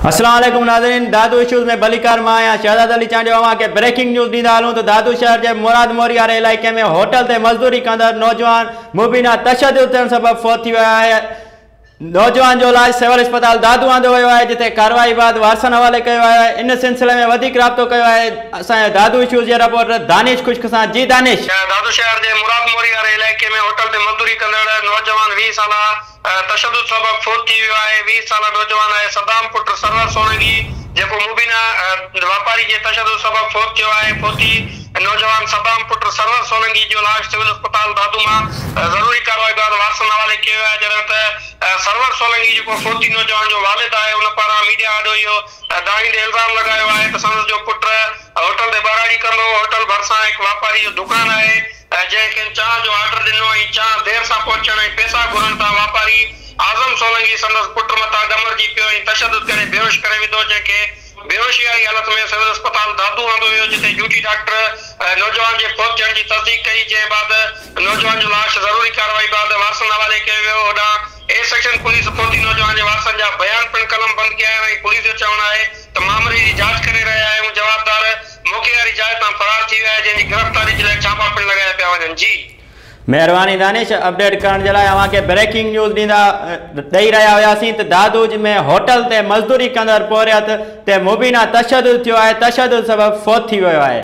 السلام عليڪم ناظرين دادو اشوز ۾ ڀليڪار مان آهيان شهزاد علي چانڊيو اوهان کي بريڪنگ نيوز ڏيندا هلون ته دادو شهر جي مراد موري واري علائقي ۾ هوٽل تي مزدوري ڪندڙ نوجوان مبينا تشدد ٿيڻ سبب فوت ٿي ويو آهي نوجوان جو لاش سول اسپتال دادو آندو ويو آهي جتي ڪارروائي بعد وارثن حوالي ڪيو ويو آهي ان سلسلي ۾ وڌيڪ رابطو ڪيو آهي اسان جي دادو اشوز جي رپورٽر دانش خشڪ سان جي دانش. دادو شهر جي مراد موري واري علائقي ۾ هوٽل تي مزدوري ڪندڙ نوجوان 20 سالا تشدد سبب فوت ٿي ويو آهي 20 سالا نوجوان آهي صدام پٽ سرور سولنگي جيڪو مبينا واپاري جي تشدد سبب فوت ٿيو آهي فوتي نوجوان صدام پٽ سرور سولنگي جو لاش سول اسپتال دادو مان ضروري ڪارروائي بعد وارثن حوالي ڪيو ويو آهي جڏهن ته سرور سولنگي جيڪو فوتي نوجوان جو والد آهي ان پاران ميڊيا آڏو اهو دانهيندي الزام لڳايو آهي ته سندس جو پٽ هوٽل تي ٻهراڙي ڪندو هو هوٽل ڀرسان هڪ واپاري جو دڪان آهي جنهن کين چانهه جو آرڊر ڏنو ۽ چانهه دير سان پهچڻ ۽ پئسا گهرڻ تان واپاري اعظم سولنگي سندس پٽ مٿان ڏمرجي پيو ۽ تشدد ڪري بيهوش ڪري وڌو جنهن کي بيهوشي واري حالت ۾ سول اسپتال دادو آندو ويو جتي ڊيوٽي ڊاڪٽر نوجوان جي فوت ٿيڻ جي تصديق ڪئي جنهن بعد نوجوان جو لاش ضروري ڪارروائي بعد وارثن حوالي ڪيو ويو هوڏانهن اي سيڪشن پوليس فوتي نوجوان جي وارثن جا بيان پڻ قلم بند ڪيا آهن ۽ پوليس جو چوڻ آهي ته مامري جي جاچ ڪري رهيا آهيون جوابدار موقعي واري جاء تان فرار ٿي ويا جنهن جي گرفتاري جي لاء ڇاپا پڻ لڳايا پيا وڃن جي. مهرباني دانش اپڊيٽ ڪرڻ جي لاء اوهان کي بريڪنگ نيوز ڏيندا ڏئي رهيا هياسين ته دادو ۾ هوٽل تي مزدوري ڪندڙ پورهيت تي مبينا تشدد ٿيو آهي تشدد سبب فوت ٿي ويو آهي.